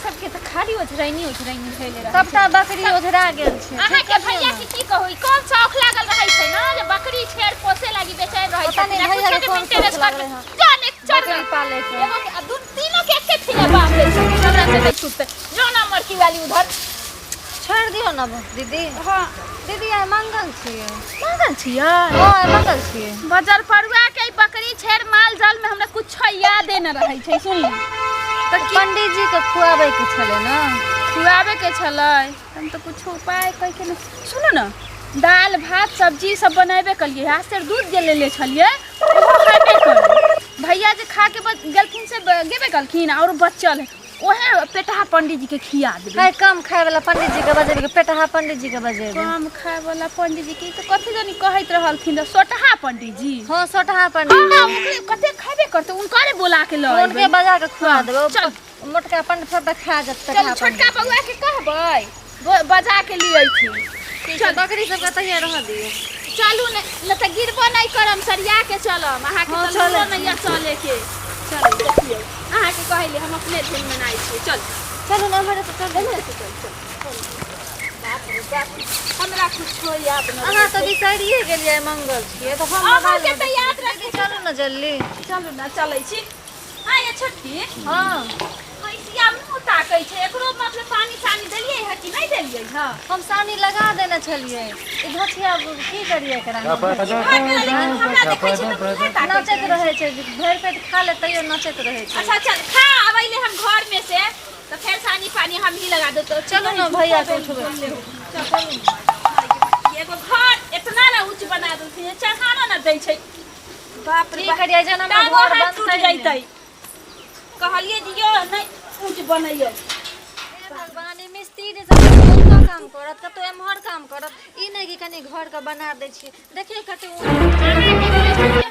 सबके तऽ खाली ओझरैनी ओझरैनी भेले रहै। सबटा बकरी ओझरा गेल छै। अहाँ के भैया के की कहू, ई कोन शौख लागल रहै छै ना जे बकरी छेड़ पोसे लागी बेचैन रहै पता छथिन। नहि आ भैया कुछो के के कोन मेंटेनेंस शौख करबै लागलै हँ जाने चढ़ बकरी पाले के। एगो के आ दू तीनों के एके ठिना बांध दै छथिन, हमरा से नहीं छूटतै। जो ना मरकी वाली उधर छोड़ दियौ ने दीदी। हाँ। दीदी, आइ मंगल छियै। मंगल छियै? हँ, आइ मंगल छियै। बजर परुआ के ई बकरी छेड़ माल जाल में हमरा कुछो यादे न रहै छै। सुन तऽ पंडीजी के खुआबै के छलै ने? खुआबे के छलै, हम तऽ कुछो उपाय कहि के ने। सुनू ने, दालि भात सब्जी सब बनेबे कलियै, आज से दूध जे लेले छलियै ओहो हेबे करै। भैया जे खा के गेलखिन से गेबे कलखिन, और बचल है, ओहे पेटहा पंडीजी के खिया देबै। है, कम खाय वाला पंडीजी के बजेबै कि पेटहा पंडीजी के बजेबै? कम खाय वाला पंडीजी के तऽ कथी जानी कहैत रहलखिन रह, सोटहा पंडीजी। हँ, सोटहा पंडीजी। हाँ, ओकरे कते खेबे करतै, उनकरे बोला के लऽ उनके अयबै। बजा के खुआ देबै। चल। मोटका पंड सब खा जात। चल। पेटहा। छोटका बौआ के कहबै, बजा के लिए अयथिन। पंडीजी चल, बकरी सबके तहिया रह दियौ। चलू ने, ने तऽ गिरबो नहि करम, सरिया के चलम अहाँके। हाँ, तऽ चलै। लूरो नहि यऽ चले के। चलू, देखियौ, अहाँके कहैले हम अपने धुन मनाइ छियै। चल। चलू ने, एम्हरे से चलू। एम्हरे से चल, चल। बाप रे बाप, हमरा कुछो याद न अहाँ रहै तऽ छै। बिसरिए गेलियै मंगल छियै तऽ हम अहाँके मोबाइलमे तऽ याद रखै। चलू ने जल्दी। चलू ने, चलै छी। हाँ ये छोटकी। हँ। भैंसिया मुँह ताकै छै, एकरो मतलब पानी सानी देलियै है कि नहि देलियै है? हम सानी लगा देने छलियै। ई धोथिया की करियै एकरा? ई भऽ गेलै, लेकिन हमरा देखै छै तऽ मुँहे ताकै। नचैत रहै छै, भरि पेट खा ले तैयो नचैत रहै छै। अच्छा चल, खा अबैले हम घर में से तऽ फेर सानी पानी हम ही लगा देतो। चलू ने, भैया के उठबै। एगो घर इतना ना ऊंच बना देलखिन, चढ़ानो ना दै छै। बाप रे की बाप। करियै जेना हमरा टांगो घर हाथ बंद टूट करी ने। जैतै। कहलियै दियौ नहि ऊंच बनैयौ। हे भगवान, ई मिस्त्री सब कतौ काम करत, कतौ एम्हर काम करत, ई नहि कि कनि घर के बना दै छियै। देखियौ कते ऊँच।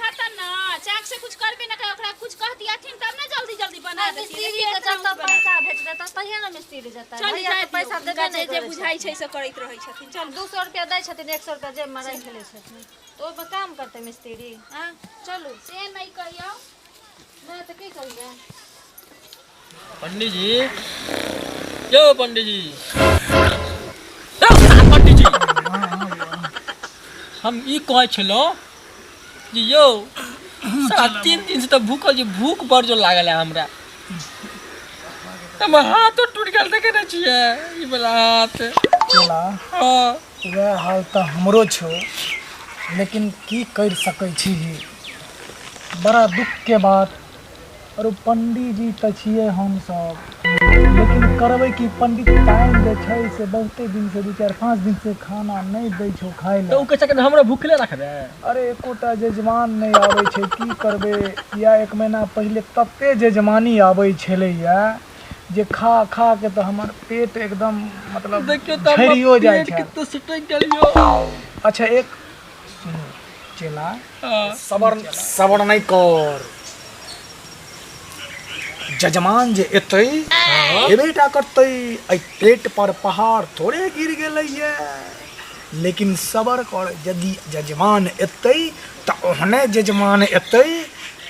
हतन ना चाक से कुछ करबे ना करे, ओकरा कुछ कह दियाथिन तब ना जल्दी जल्दी बना देथिन। मिस्त्री के जतऽ पैसा भेटतै तब तहिया ने मिस्त्री जेतै। चल। भैया जाय के पैसा दियौ, देबे हुनका नहि जे जे करै बुझाइ छै से करैत रहै छथिन। चल। 200 रुपया दै छथिन, 100 रुपया जेबमे राखि लै छथिन, तऽ ओहिपर काम करतै मिस्त्री? आँ, चलू। से नहि कहियौ। नहि तऽ की कहियै? पंडीजी, यौ पंडीजी, यौ पंडीजी, हम ई कहै छलहुँ जे यौ साला 3 दिन से तऽ भूखल छी, भूख बड़ जोर लागल है हमरा। हमर हाथो टूटि गेल, देखे नहि छियै ई वाला हाथ? चला। हँ। वएह हाल तऽ हमरो छौ, लेकिन की करि सकै छी? बड़ा दुखके बात। आओर पंडीजी तऽ छियै हमसभ, लेकिन करबै की? पंडित टाइम जे छै से बहुते दिनसँ, 2, 4, 5 दिनसँ खाना नहि दै छौ खाय तऽ लए। ओ चक्कर हमरा भूखले रखबै? अरे, एकोटा जजमान नहि आबै छै, की करबै? या एक महीना पहिले तते जजमानी आबै छलैया जे खा खा के तऽ हमर पेट एकदम मतलब देखियौ तऽ हमर झरियो जाइ पेट छै। कते सटकि गेल यौ। अच्छा, एक सुनू चेला। हँ। सबर, सबर नहि कर। जजमान जे एतै, एबे टा करतै। एहि पेट पर पहाड़ थोड़े गिर गेलैया। लेकिन सबर कर, यदि जजमान एतै तऽ ओहने जजमान एतै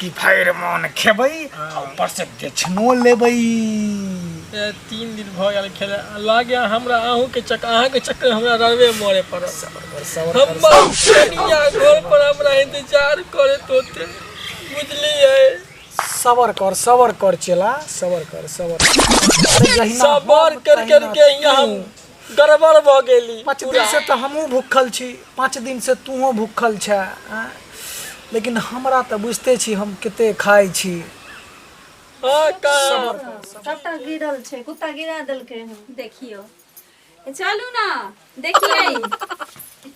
कि भरि मोन खेबै आ ऊपर से दक्षिणो लेबै। ए, 3 दिन भऽ गेल खेला लागे हमरा। अहूँके चक्कर, अहाँके चक्कर हमरा रड़बे मरे पड़ल। सबर कर, सबर कर। हमर कनिया घर पर हमरा इंतजार करैत होते, बुझलियै? सबर कर, सबर कर चेला, सबर कर, सबर। अरे जहिना सबर हम कर तहिना करके यहाँ हम तू। गड़बड़ भऽ गेली। 5 दिन से तऽ हमहूँ भूखल छी, 5 दिन से तूहो भूखल छै, आँय? लेकिन हमरा तऽ बुझिते छी हम कते खाइ छी। हाँ, कहाँ? सबटा गिरल छै, कुत्ता गिरा देलकै हन। देखियौ, चलू ना, देखियै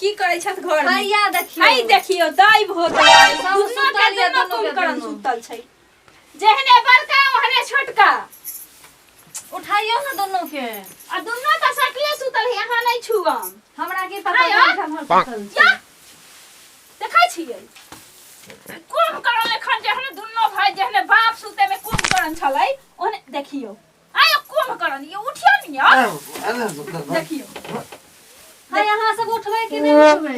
की करै छथि घर में। हैया देखियौ। हई देखियौ, दैव होतै। सब दुनू के सुतल यऽ, दुनू दुनू के कुमकरण दुनू। सुतल छै, जेहने बड़का ओहने छोटका। उठाइयो ने दुनू के। आ दुनू तऽ सटले सुतल है, अहाँ नहि छुअम। हमरा की पता आँय यौ? कि हमर सुतल छै। या देखै छियै कुंभकर्ण एखन जेहने दुनू भाई, जेहने बाप सुते में कुंभकर्ण छलै ओहने। देखियौ, आयो कुंभकर्ण, ये उठियो ने यौ, देखियौ। है, अहाँ सब उठबै कि नहि उठबै?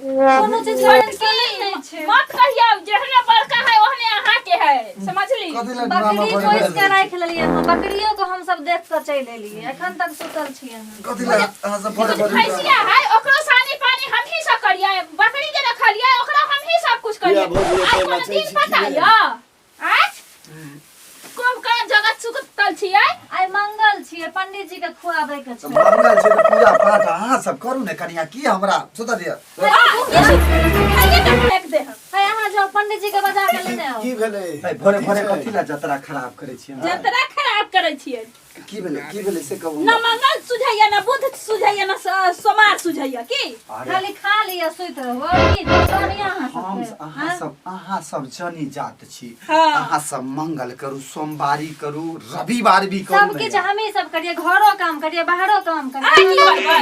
कोनो चीज के टेंशन नहि छै। मत कहियौ, जेहने बड़का है ओहने अहाँ के है। है, समझली? कथी लए ड्रामा बकरी भोरे पोसि भोरे के राखि लेलियै हम, बकरियो को हम सब देख के चलि एलियै, एखन तक सुतल छियै हम। कथी लए अहाँ सब भोरे भोरे भैंसिया है, ओकरो सानी पानी हम ही सब करियै, बकरी जे रखलियै ओकरो हम ही सब कुछ करियै। किया भौजी, आइ एते कोनो नाचै दिन छी पता किया? यऽ आज कोन कोन जगह सुतल छियै? आइ मंगल छियै, पंडित जी के खुआबै के तऽ छै। मंगल छै तऽ पूजा पाठ अहाँ सब करू ने कनिया, की हमरा सुतऽ दिअ। खाइए के फेंक दे हम। है अहाँ जाउ पंडित जी के बजा के लेने आउ। की भेलै? है, भोरे भोरे कथी लए जतरा खराब करै छियै? जतरा खराब करै छियै। की भेलै, की भेलै से कहू। न मंगल सुझैया, न बुध सुझैया, न सोमार सुझैया की? अरे खाली खा लिअ सुति रहू, आओर की दोसर नहि अहाँ हम सबके। अहाँ सब, अहाँ सब जनी जात छी। हाँ। अहाँ सब मंगल करू, सोमवारी करू, रविवार भी करू। सब किछु हमही सब करियै, घरो काम करियै, बाहरो काम अहाँ की करियै। करबै?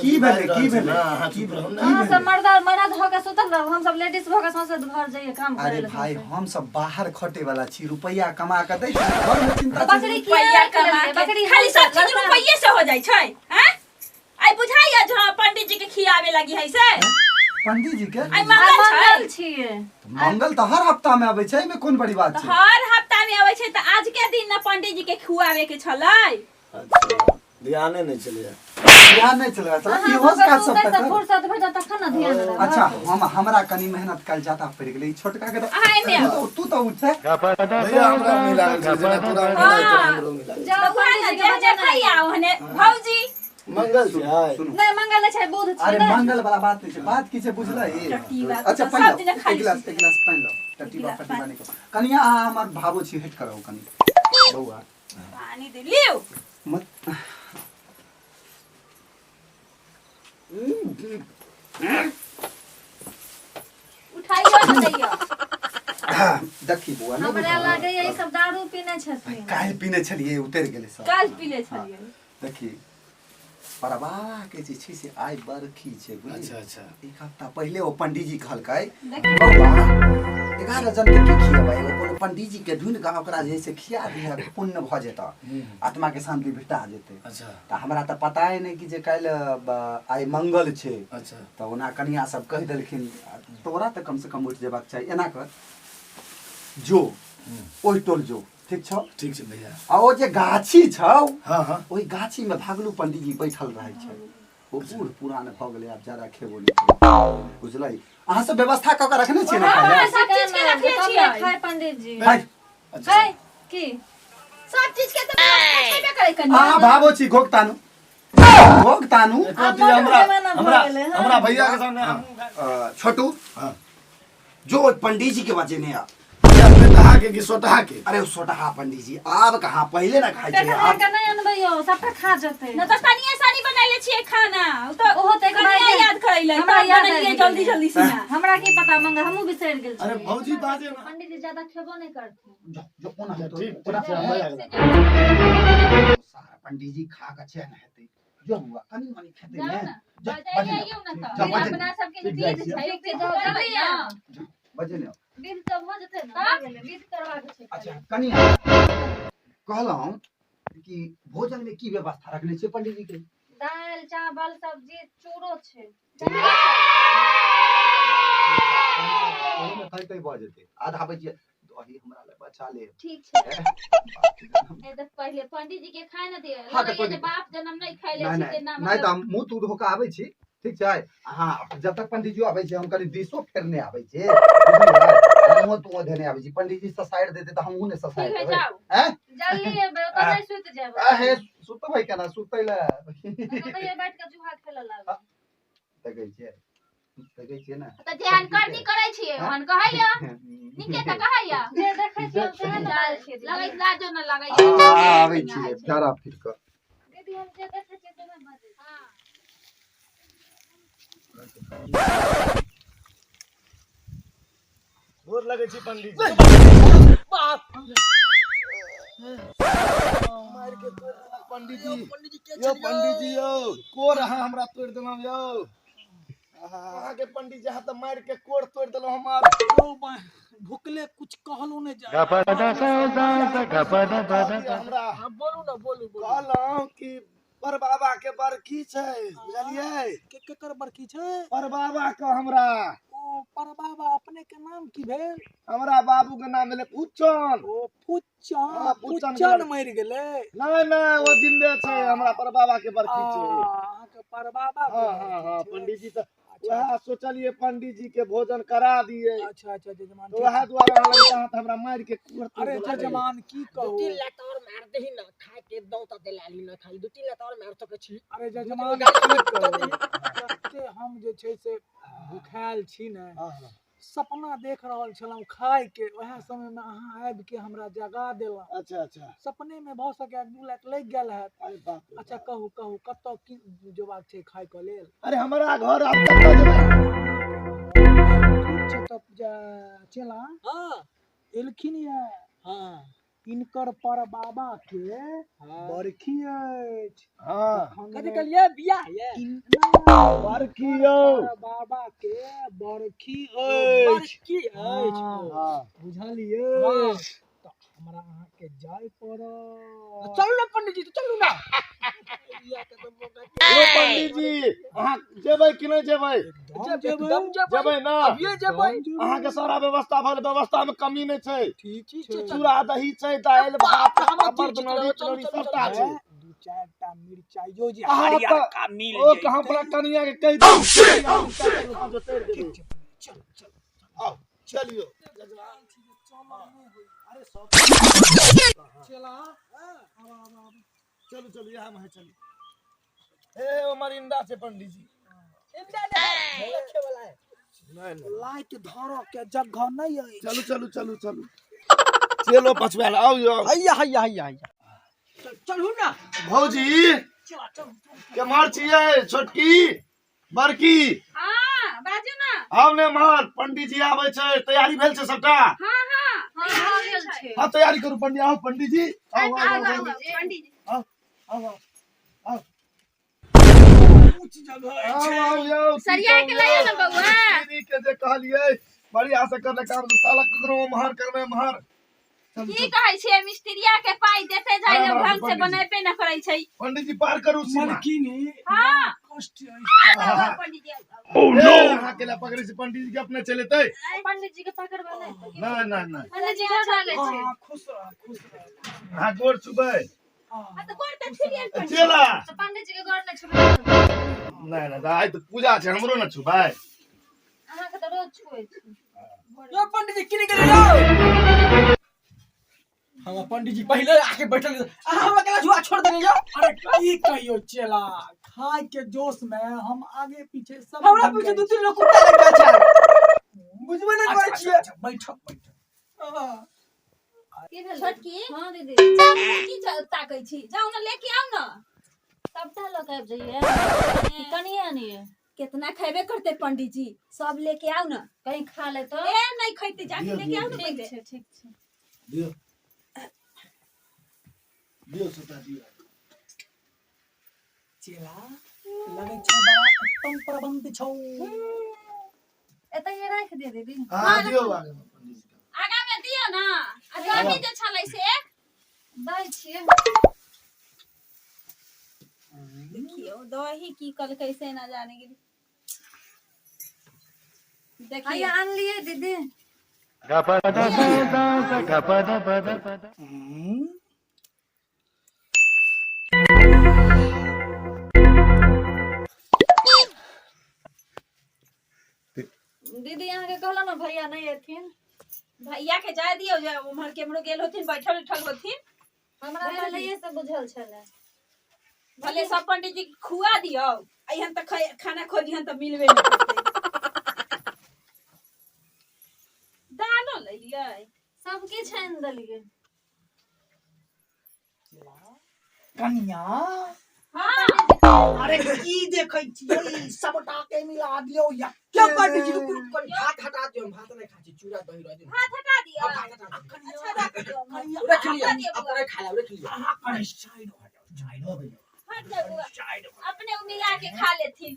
की भेलै, की भेलै? अहाँ चुप रहू ने। अहाँ सब मर्दा मरद भऽ के सुतल रहू, हम सब लेडीज भऽ के सौंसे घर जइयै काम अरे करै लए। भाई, हम सब बाहर खटे वाला छी, रुपैया कमा के दै छी, घर में चिंता छै। बकरी किया रुपैया राखि कमा लेलियै? के बकरी खाली सब चीज लड़का- रुपैये से हो जाइ छै। हैं, आइ बुझाइया जो हाँ पंडित जी के खियावे लगी है से? पंडित जी के आइ आइ मंगल छै। मंगल छियै। मंगल तऽ हर हफ्ता में अबै छै, एहिमे कोन बड़ी बात तऽ छै? हर हफ्ता में अबै छै तऽ आज के दिन न पंडित जी के खुआवे के छलै। अच्छा, ध्याने नहि छलैए। ध्यान नहि चलबै चल, अहाँ इहो सबके काज सब सुतै तऽ से कर। फुर्सत भेटत तखन ने ध्यान रहत। अच्छा, हम हमरा कनी मेहनत काल ज्यादा पड़ि गेलै, ई छोटका के तऽ अहाँ एने आउ। तू तऽ, तू तऽ उठ छै। भैया, हमरा नहि लागल छलै, जेना तोरा नहि लागल तोरा हमरो नहि लागल। जाउ तऽ उएह पंडित ने जी के जे बजेने देखैया ओहने भौजी। मंगल छै आइ। सुनू। नहि, मंगल नहि छै, बुध छै। अरे ने? मंगल वाला बात नहि छै, बात की छै बुझलही? टट्टी बात अच्छा तऽ पानि सब लाउ, दिना एक खाली गिलास, छी। एक गिलास पानि लाउ। टट्टी गिलास बा पट्टी पानि। बानी कऽ कनिया, अहाँ हमर भावो छी, हटि कऽ रहू कनी बौआ। पानी दे लिउ। मत उठाइयो ने दैयो। देखी बौआ, नहि हमरा बुझल। लागैया ई सब दारू पीने छथिन। काल्हि पीने छलियै, उतरि गेलै सब। काल्हि पीले छलियै। देखी, परबाबा के जे छै से आइ बरखी छै, बुझलियै? अच्छा अच्छा। एक हफ्ता पहिले ओ पंडीजी कहलकै, देखी। बौआ 11 जन के की खिएबै, एगो कोनो पंडीजी के ढूंढि कऽ ओकरा जे है से खिया दिहऽ, पुण्य भऽ जेतऽ, आत्मा के शांति भेटा जेतै। अच्छा। तऽ हमरा तऽ पताए नहि कि जे काल्हि आइ मंगल छै। अच्छा। तऽ ओना कनिया सब कहि देलखिन, तोरा तऽ कमसँ कम उठि जेबाक चाही। एना कर, जो ओहि टोल जो, ठीक छौ? ठीक छै भैया। आ ओ जे गाछी छौ, हँ हँ, ओहि गाछी में भागलू पंडीजी बैठल रहै छै, ओ बूढ़ पुरान भऽ गेलै, आब ज्यादा खेबो नहि करै, बुझलै? अहाँ सब व्यवस्था कऽ के रखने छियै ने खाय हाँ, लए? सब चीज के रखले तब छियै। ने खाय पंडित जी। हाय, अच्छा। है की सब चीज के तऽ व्यवस्था छेबे करै कनिया। अहाँ भाबो छी, घोघ तानू, घोघ तानू। एको आब दिया हमरा मर्द जमाना भऽ हमरा गेलै, हँ। हमरा भैया के सामने हम छोटू, हाँ। जो ओहि पंडीजी के बजेने आ। भैया, पेटहा के कि सोटहा के? अरे ओ सोटहा पंडीजी आब कहाँ, पहिले ना खाइ छै पेटहा आब। के नहि अनबै यौ, सबटा खा जेतै। न तऽ तनिये सानी बनैले छियै खाना, ओ तऽ ओहो तऽ एक कनिया बार याद करैले हमरा तब याद बनेलियै आबि जल्दी गेलै। जल्दी से ना। हमरा की पता मंगल, हमहूँ बिसरि गेल अरे छलियै। भौजी बाजे ना। पंडित जी ज्यादा खेबो नहि करथिन। जो जो ओना अच्छा, तो ठीक ओना ठीक छै, हम भैया के सारा पंडीजी खा के चैन हेतै। जो बुआ, कनी मनी खेतै जाउ ने। ने, जो बजैले बजेने आइयौ ने तऽ। जो बजेने। अपना सबके जे ठीक, जाइ विध छियै। छै ठीक छै, से जाउ, करबै जल्दी ने। आउ। बजेने आउ। विध तऽ भऽ जेतै ने, तब? भऽ गेलै, विध करबाक छै अच्छा खाली। कनिया, कहलहुँ कि भोजन में की व्यवस्था रखने छियै पंडीजी के? दालि चावल सब्जी चूरो छै। ओहिमे खैतै भऽ जेतै, आधा बजिए दही हमरा लए बचा लेब। ठीक छै। बाप रे। ए तऽ पहिले पंडित जी के खाय न दिअ। हाँ, तऽ लगैया कोइ जे दिक्कत बाप जनम नहि खैले नहि छी नहि तेना नहि, तऽ मतलब। हम मुँह तूह धो कऽ आबै छी, ठीक छै? अहाँ जब तक पंडीजी आबै छै, हम कनि दिशो फेरने आबै छी, बुझलियै? मुँहो तुहो धेने आबै छी, पंडीजी ससारि देतै तऽ हमहूँ ने ससारि ठीक है, देबै। जाउ। हैं, जल्दी एबै, ओतऽ नहि सुति जेबै। आहे सुतबै केना, सुतै लए ओतैये बैठ के जुआ खेलऽ लागबै। देखै छियै, देखै छियै ने? तऽ जेहन करनी करै छियै ओहन कहैया, नीके तऽ कहैया। जे देखै छियै हम सेहे ने बाजै छियै दीदी। लगैत लाजो न लगैया। आबै छियै जरा फिर कऽ। दीदी, हम जे देखै छियै सेहे बाजै छियै। हाँ। गोर लगै छी पंडीजी। बाप। मारि के तोड़ि देलक पंडीजी। यौ पंडीजी यौ, कोर अहाँ हमरा तोड़ि देलहुँ यौ। अहाँके पंडीजी, अहाँ तऽ मारि के कोर तोड़ि देलहुँ हमर। यौ बा, भुखले कुछ कहलो नहि जाय। हमरा हाँ, बोलू ना, बोलू बोलू। कहलहुँ कि पर बाबा के बरखी छै, बुझलियै? के केकर बरखी छै? पर बाबा के हमरा। ओ ओ परबाबा अपने के नाम की भेल? हमरा बाबू के नाम भेलै फुच्चन। ओ फुच्चन। हाँ, फुच्चन। फुच्चन मरि गेलै? नहि नहि, ओ जिंदे छै। हमरा परबाबा के बरखी छै। अहाँके परबाबा के हाँ हाँ हाँ बरखी छै। पंडीजी तऽ अच्छा। वएह सोचलियै पंडीजी के भोजन करा दियै। अच्छा अच्छा जजमान, तऽ ठीक वएह छै। दुआरे अहाँ लग अहाँ तऽ हमरा मारि के कुहर तोड़ि अरे देलक। जजमान, की दू कहू। तीन लात और मार दही ना, खाय के दौ त दिलाली ना, खाली दू तीन लात और मार सकै छी। अरे दू तीन जजमान, गाली की दऽ कहू, दही। जते हम जे छै से भुखायल छी ने, हाँ हाँ सपना देख रहल छलहुँ खाय के, वएह समय में अहाँ आबि के हमरा जगा देलहुँ। अच्छा अच्छा। सपने में भऽ सकैए 2 लाख लागि गेल हैत। अरे बाप रे। अच्छा कहू कहू, कतऽ की जेबाक छै खाय के लेल? अरे हमरा घर, आब कतऽ जेबै? ठीक छै, तब चेला हाँ। एलखिन ये। हाँ। इनकर पर बाबा के बरखी अछि। हाँ। तखन कथी कहलियै, बियाह ये? बरखी यौ। पर बाबा के बरखी अछि। बरखी अछि। हाँ। हाँ। बुझलियै? हाँ। तऽ हमरा अहाँके जाय पड़त। चलू ना पंडीजी, तऽ चलू ना। बियाह के तऽ मौका यौ पंडीजी, अहाँ जेबै कि नहि जेबै? एकदम जेबै। एकदम जेबै। जेबै ना? अभिये जेबै। एकदम जेबै। अहाँके सारा व्यवस्था भल, व्यवस्था में कमी नहि छै। ठीक ठीक छै। छै। चूड़ा दही छै, दालि भात बाप रे, हमर पापड़ दिल जीत दनौरी लेलक। चलू, चनौरी चलू, सबटा चलू। छै। दू चारि टा मिरचाइयो जे अहाँ हरियरका तऽ मिल ओ जैतै। कहाँ अपना कनिया के कहि दियौ। ठीक छै, चलू चलू। आउ चलियौ। अरे सब चला, आब आब आब। चलू चलू, इएह में है, चलू। हे ओ मरिंदा छै पंडीजी। इंदा नहीं रखे वाला है। नहि नहि। लाइट धरऽ के जगह नहि अछि। चलू चलू चलू चलू, चलो पछुआल आउ यौ। हैया हैया हैया हैया, चलू ना। भौजी, केम्हर छियै? छोटकी, बड़की? हाँ, बाजू ना। आउ ने एम्हर, पंडीजी आबै छै। तैयारी भेल छै सबटा? हाँ हाँ। हाँ, भऽ गेल छै। हाँ, तैयारी करू। पंडी आउ, पंडीजी आउ आउ। आउ आउ। आउ पंडीजी। आउ आउ आउ आउ। ऊँच जगह आउ अछि। आउ यौ। की सरिया कहू के लइयो यौ, ना बौआ। मिस्त्री के जे कहलियै बढ़िया से करले काम, साला ककरो ओम्हर करबै एम्हर। चलू। की चलू। कहै छियै, मिस्त्रिया के पाई देते जाइ, आराम आराम से। ढंग से पंडीजी। बनेबे न करै छै। पंडीजी, पार करू सीमा। मलकिनी, हाँ। कष्ट अछि। आउ, आउ, पंडीजी, आउ, आउ। ए, अहाँ के ला पकड़ै छी? पंडीजी के अपने चलेतै। पंडीजी के पकड़बै नहि तऽ की? नहि नहि नहि। पंडीजी गोर लागै छै। हाँ, खुश रह, खुश रह। अहाँ गोर छुबै। हाँ। हाँ, तऽ गोर तऽ छुलियै पंडीजी। चेला। तऽ पंडीजी के गोर नहि छुबै? नहि नहि, आइ तऽ पूजा छै, हमरो ने छुबै। अहाँके तऽ रोज छुए छी। यो पंडीजी, किने गेलियै यौ? हम पंडीजी पहिले आके बैठल, अहाँ हमरा केना छुआ छोड़ देने यौ? अरे की कहियो चेला, खाय के जोश में हम आगे पीछे सब हमरा भूल पीछे जाइ दू छी। तीन लोग कुत्ता लग जाइ छै, बुझबे नहि अच्छा करै अच्छा छियै। अच्छा, बैठक बैठक। हाँ। की भेलै? छोटकी। हाँ दीदी। जाउ ने, की ताकै छी? जाउ ने, लेके आउ ने। सबटा लऽ के आबि जइयै कि कनिये आनियै? कितना खेबे करते पंडीजी, सब लेके आउ ने। कहीं खा ले तो। ए, नहीं खैते, जाके दियौ, लेके आउ ने ठीक पहिले। छै, ठीक छै। दियौ दियौ, सबटा दियौ। चेला, लगै छौ बड़ा उत्तम प्रबंध छौ। एतहिये राखि दियै दीदी? हाँ, दियौ आगे में पंडीजी के। आगा में दियौ ने, आ दही जे छलै से दै छियै। देखियौ, दही की कलकै से ना जाने गेली। देखियौ। हैया आनलियै दीदी। हम्म, दीदी, अहाँके कहलहुँ ने भैया नहि एथिन। भैया के जाय दियौ, जे उम्हर केम्हरो गेल होथिन, बैठल उठल होथिन। हमरा पहिलैये से बुझल छलै। भले सब पंडीजी के खुआ दियौ, अइहन तऽ खाना खोजिहन तऽ मिलबे नहि करतै। दालो लेलियै? सब किछु आनि देलियै। कनिया। हाँ। अरे की देखै छियै? सबटा के मिला दियौ या। क्या पंडीजी, रुकू रुकू, कनि भात हटा दियौ। हम भात नहि खाइ छी, चूड़ा दही रह दियौ। हाथ हटा दियौ। भात हटा दियौ। अच्छा, रख दियौ। कनिया। रख लिअ। हटा दियौ बौआ। अपने खा लेब, रख लिअ। अहाँ कनि साइड हो जाउ, साइड हो जाउ। हट जाउ बौआ। साइड हो जाउ। अपने उ मिला के खा लेथिन।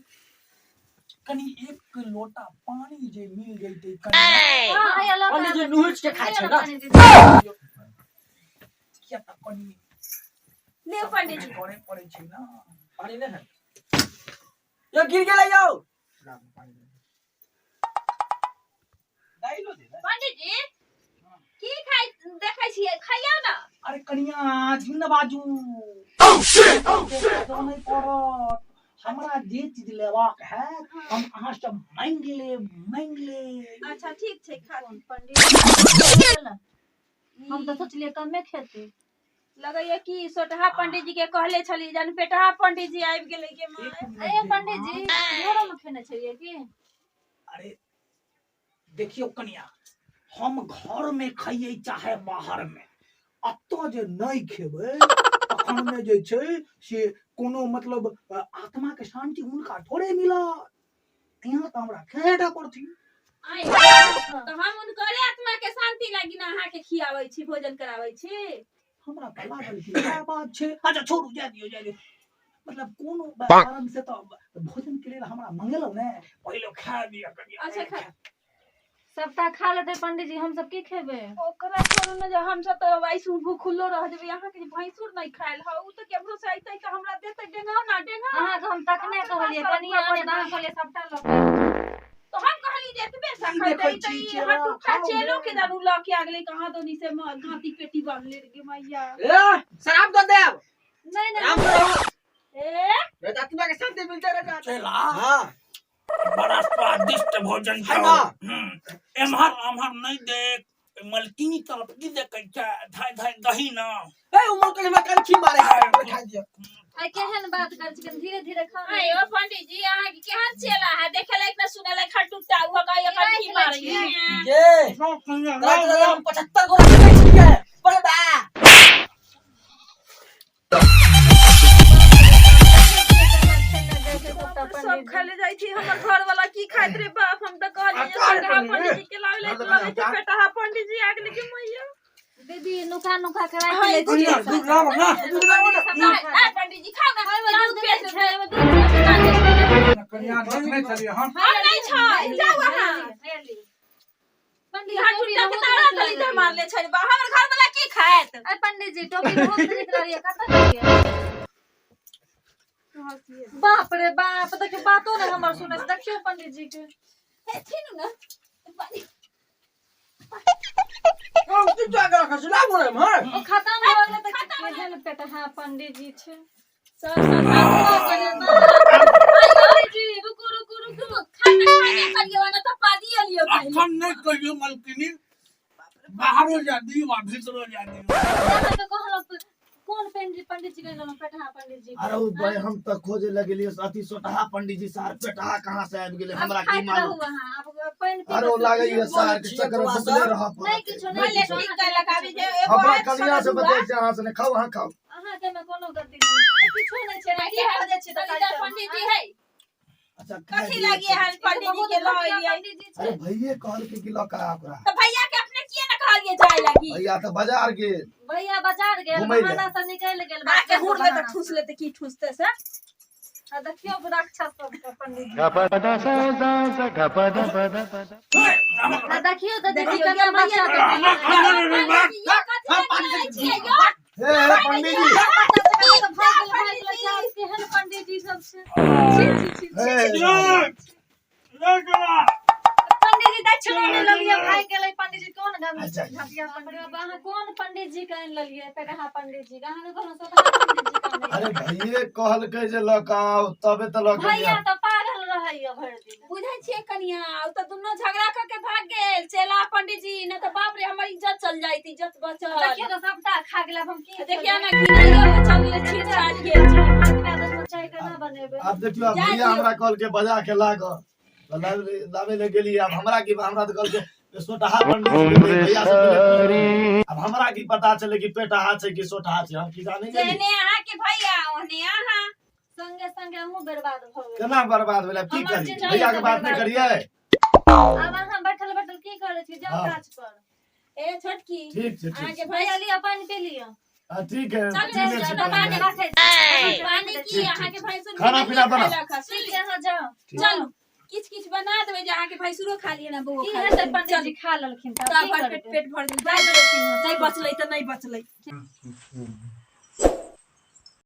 कनि एक लोटा पानी जे मिल जैतै कनिया। हाँ, हैया लऽ के पंडीजी आबै छी। नुहिच के खाइ लिअ छै ने ना। पानी दीदी। किया तऽ कनि लियौ पंडीजी। करे पड़ै छै ना। पानी नहि है यौ, गिर गेलै यौ। दाइलो देबै। पंडित जी की खाइ देखै छियै, खइयौ ने। अरे कनिया झिन बाजू, नहीं पड़त हमरा, जे चीज लेबाक है हम अहाँ से मांगि लेब, मांगि लेब। अच्छा ठीक छै, खा कोन पंडित जी? हम तऽ सोचलियै कमे खेतै। लगैया कि सोटहा पंडित जी के कहले छली जन पेटहा पंडित जी आबि गेलै के माय। अरे पंडित जी, घरोमे खेने छलियै की? अरे देखियौ कनिया, हम घर में खइयै चाहे बाहर में, अतऽ जे नहीं खेबै तखन में जे छै से कोनो मतलब आत्मा के शांति हुनका थोड़े मिलत। यहाँ तऽ हमरा खेटा पड़थिन। आँय, तऽ हम हुनकरे आत्मा के शांति लागी ने अहाँके खियाबै छी, भोजन कराबै छी। हमरा तऽ लागल कि इएह बात छै। अच्छा छोड़ू, जाय दियौ, जाय दियौ। मतलब कोनो कारण से तऽ भोजन के लेल हमरा मंगेलहुँ ने, पहिले खा दिअ कनिया। अच्छा खा। सबटा खा लेतै पंडित जी, हमसब की खेबै? ओकरा छोड़ू ने, जे हमसब तऽ ऐसु भूखलो रह जेबै, अहाँके जे भैंसुर नहि खायल हौ, उ तऽ केम्हरो से अइतै तऽ हमरा देतै। डेंगाउ ना, डेंगाउ। अहाँके हम तखने कहलियै कनिया आने, तऽ अहाँ कहलियै सबटा लऽ के। तो हम कहली जे एतबे सा की खैतै देखै तऽ छी ई चेला, हटुक्का खाउ चेलो ने। के दारू लऽ के आ गेलै कहाँ दोनी से गाँती पेटी बान्हले गे मैया। ए शराब दऽ देब। नहीं नहीं। राम रहो। ए नहीं तो आत्मा के शांति मिलते रहता। चला। हाँ। बड़ा स्वादिष्ट भोजन है छौ। ना? एम्हर आम्हर नहीं देख, मलकिनी तरफ की देखै छै, धाय धाय दही ना। ए उमर के हमरा कंठी मारे है, बैठा दियो। आइ केहन बात करै छी, कनि धीरे धीरे खाउ ने। आय ओ पंडित जी, अहाँ के केहन चेला है, देखे लायक ना सुने लायक, हटुट्टा उहो कहै राखि कंठी लै मारै छियै। ये सब कनिया तोरा लाउ, तोरा लाउ। हम 75 गो रखने छियै बड़े बा। सब खाय ले जाइ छी, हमर घर वाला की खाइत रे बाप। हम तऽ कहलियै जे अच्छा, सोटहा पंडित पंडित जी के लाबै ले, लगै छै पेटहा पंडित जी आ गेलै के मैया। दीदी, नुका नुका के राखि लै छियै। कनिया दूध लाउ ना। ए पंडित जी, खाउ ना, ओहिमे जाउ दूध पेट नहि छै, ओहिमे दूध नहि। कनिया देखने छलियै हम। हम नहि छै, जाउ अहाँ। पंडित जी, यहाँ टोपी टुट्टा के बहुत तारा नीक तली लगैया। मारले छै बा, हमर घर वाला की खायत? अरे पंडित जी, टोपी बहुत नीक लगैया, कतऽ लेलियै? बाप रे बाप, देखियौ बातो नहि हमर सुनै छै, देखियौ पंडित जी के। हेथिन ने। हम की जाके रखै छी, लाबू रे एम्हर। ओ खतम भऽ गेलै तऽ केहन पेटहा पंडित जी छै। सब सब पंडित जी, रुकू रुकू रुकू। खाना खाने करियो ना तऽ पादी लियो पहिले। अखन नहीं कहियो मलकिनी, बाहरो जा दियो आ भीतरो जा दियो। अहाँके कहलहुँ तऽ कोन पंडित पंडित जी के लेलहुँ, पेटहा पंडित जी के? अरे ओ भाई, हम तऽ खोजे लगलियै अथी सोटहा पंडित जी, सार पेटहा कहाँ से आबि गेलै, आब हमरा की खाइत रहू मालूम। अहाँ, आब पानि पी अरे कऽ ओ लागैया सुति सार के छियै चक्कर में बौआ भुखले सब। रहऽ नहि पड़त। किछो नहि भले किछो। ठीक कयलक आबि जे एगो हमरा आबि कनिया से सड़क बतै छै, अहाँ से नहि खाउ, अहाँ खाउ। अहाँके मे कोनो गलती नहि, किछो नहि छै। की खोजै छी तऽ पंडित जी है? अच्छा खाय कथी दियौ। लागी हन पंडित जी के लऽ एलियै? पंडित जी अरे छै। भैये कहलकै कि लऽ कऽ आ ओकरा। तऽ भैया के अपने किए ने कहलियै जाय लागी? भैया तऽ बाजार गेल। भैया बाजार गेल। घुमै लए। बहाना से निकलि गेल। आके हुर लेते, बहाना ठूस से। लेते, की ठूसते से। आ देखियौ राक्षस सबके पंडित जी। आ देखियौ तऽ दीदी देखियौ केना ये बच्चा भैया। के ये कथी लागी रहै छियै यौ? हे हे पंडित जी। बच्चा सब तऽ भागि गेल, भागि गेल। चास केहन पंडित जी सब छै, छी छी छी। हे ले चला। पंडित जी, दक्षिणा नहि लेलियै, भागि गेलै पंडित जी। कोन गंध अच्छा। घटिया पंडित जी। अहाँ कोन पंडित जी के आनि लेलियै, पेटहा पंडित जी के? अहाँके कहलहुँ सोटहा पंडित जी के आनै। अरे भैये कहलकै जे लऽ कऽ आउ, तबे तऽ लऽ कऽ भैया गेलियै। तऽ पागल रहैया भरि दिन। बुझै छियै कनिया, ओ तऽ दुनू झगड़ा कऽ के भाग गेल चेला पंडित जी, नहि तऽ बाप रे हमर इज्जत चल जाइत, इज्जत बचल। देखियौ तऽ सबटा खा गेल, आब हम की देखियौ ने घिनाइयो के चल गेलै, छीट छाट गेल छै। चाय केना बनेबै? आब देखियौ, आब जाय भैया दियौ। हमरा कहलकै बजा के लागऽ तऽ लाबै लए गेलियै। आब हमरा की, हमरा तऽ कहलकै सोटहा पंडित जी के भैया से पहिले पूछ लियै। आब हमरा की पता चले कि पेटहा छै कि सोटहा छै, हम की जाने गेलियै। जेहने अहाँके भैया ओहने अहाँ। संगे संगे अहूँ बर्बाद भऽ गेल। केना बर्बाद भेलै? आब की हमर करी? जिंदगी भैया के तऽ बात नहि बर्बाद। करियै। आब अहाँ बैठल बैठल की करै छी? जाउ हाँ। गाछ पर। ए छोटकी। ठीक छै, ठीक अहाँके छै। भैया लिअ, पानि पी लिअ। हाँ, ठीक है। चलू, पीने छी चलू, पानि। पानि राखै छी। पानि की ठीक, अहाँके ठीक। भैंसुर खाना पीना बनाउ। खेलक हँ, सुनि ठीक छै, अहाँ जाउ। ठीक। चलू, किछ किछ बना देबै जे अहाँके भैंसुरो खा लिअ ने, बौओ की खा हेतै लिअ। पंडित जी खा लेलखिन तऽ तऽ की भर पेट करबै? पेट भर गेल, नहि बचलै तऽ नहि बचलै।